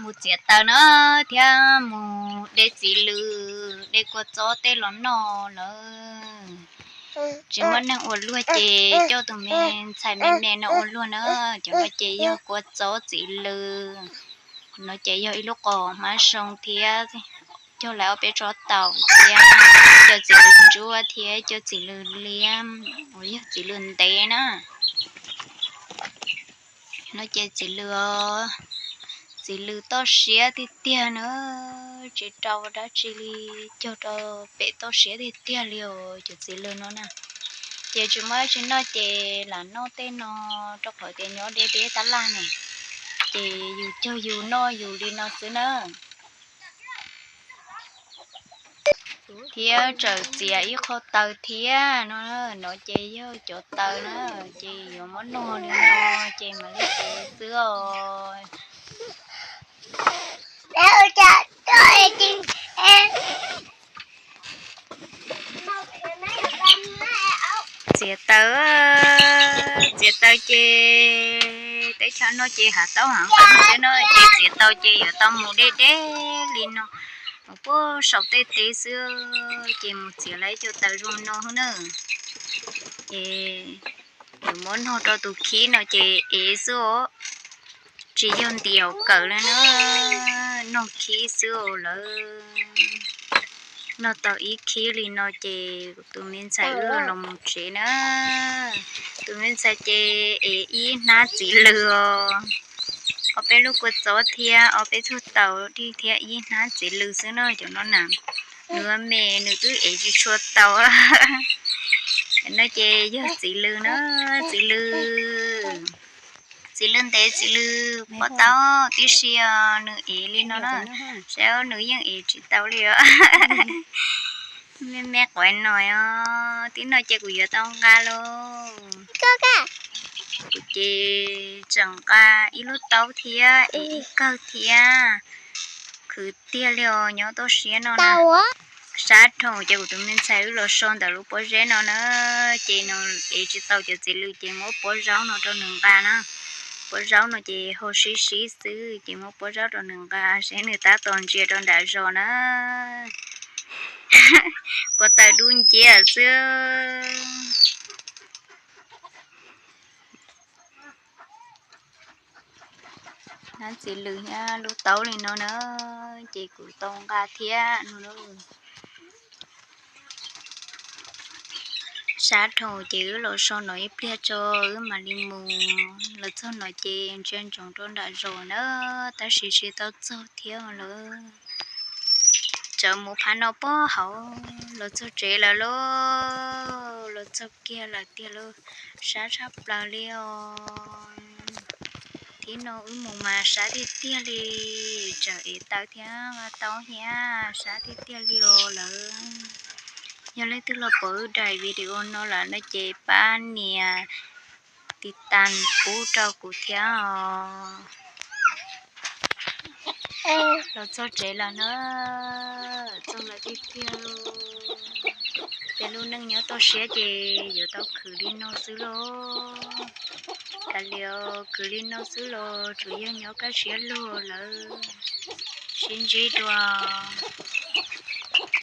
Mus txiav taws na, thiab mus de txiv lws, de kua txob tej los noj lawm. Tsis muaj neeg ua luaj ces coj tus me ntxhais me me no ua luaj na. Cov no ces yog kua txob txiv lws, no ces yog ib lub qos hmab zoo thiab, cog lawv ob peb tsob taum thiab, cog txiv lws ntsuab thiab cog txiv lws liab uas yog txiv lws ntev na. No ces txiv lws, txiv lws toj siab tiag tiag na, tsis rau dab tsi li, cog rau pem toj siab tiag tiag li os cov txiv lws no na. Ces tsis muaj dab tsi noj ces lam noj tej no, rau qhov tias nyob deb deb tab laj ne, ces yus cog yus noj yus li no xwb na. Thiab tseem txiav ib qho taws thiab no, no ces yog cov taws na, ces yuav muab noj li no, ces mam li txiav xwb os. Txiav taws, txiav taws ces teb chaws no ces hav tauj hav nqaij thiab no, ces txiav tau ces yuav tau mus deb deb li no, mus puag saum tej teb xwb, ces mus txiav lawv cov taws zoo no na. Ces yuav muab nog rau tus khib no ces ev xwb os, tsis yog ntiav kawm li na, nog khib xwb os lawv. Nog tau ib khib li no ces tus me ntxhais wb los mus tsev na. Tus me ntxhais ces ev ib hnab txiv lws os, ob peb lub kua txob thiab ob peb txuag taum dij thiab ib hnab txiv lws xwb no cov no na. Nws me nws twb ev tsis tshua tau. No ces yog txiv lws na, txiv lws, txiv lws ntev txiv lws pob taub tib si os, nws ev li no na, saib nws yeej ev tsis tau li os. Me me quav no os, tib no ces kuv yuav tau nqa lauj. Kuv ces tseem nqa ib lub taub thiab ev ib kawg thiab. Khwv tiag li os, nyob toj siab no na. Sab dhau ces kuv tus me ntxhais wb los so ntawm lub pob zeb no na, ces nws ev tsis tau cov txiv lws ces muab pob zaub no rau nws nqa na. Pob zaub no ces hau sib sib xwb ces muab pob zaub rau nws nqa seb nws tab tom ntsia rau nram zos na. Kua taws dub nciab xwb. Hnab txiv lws thiab lub taub li no na, ces kuv tau nqa thiab no. Sab dhau ces wb los so no ib pliag tso wb mam li mus. Los txog no ces ntsia ntsoov rau nram zos na, tab sis tsis tau txog thiab lawm. Tsawv mus phav no pob hauv, los txog tsev lawm lauj, los txog kiag lawm tiag lauj, sab tshaj plaws li os. Thib no wb mus mas sab tiag tiag li, tsawm ev taws thiab nqa taub thiab sab tiag tiag li os lawm. Yog leej twg los pom wb daim video no lawm no ces pab nias tiv tas pub rau kuv thiab os. Los txog tsev lawm na, txog lawm tiag tiag. Ces lub neej nyob toj siab ces yuav tau khwv li no xwb lauj. Kav liam, khwv li no xwb los tsuas yog nyob kaj siab luag lawm. Sib ntsib dua.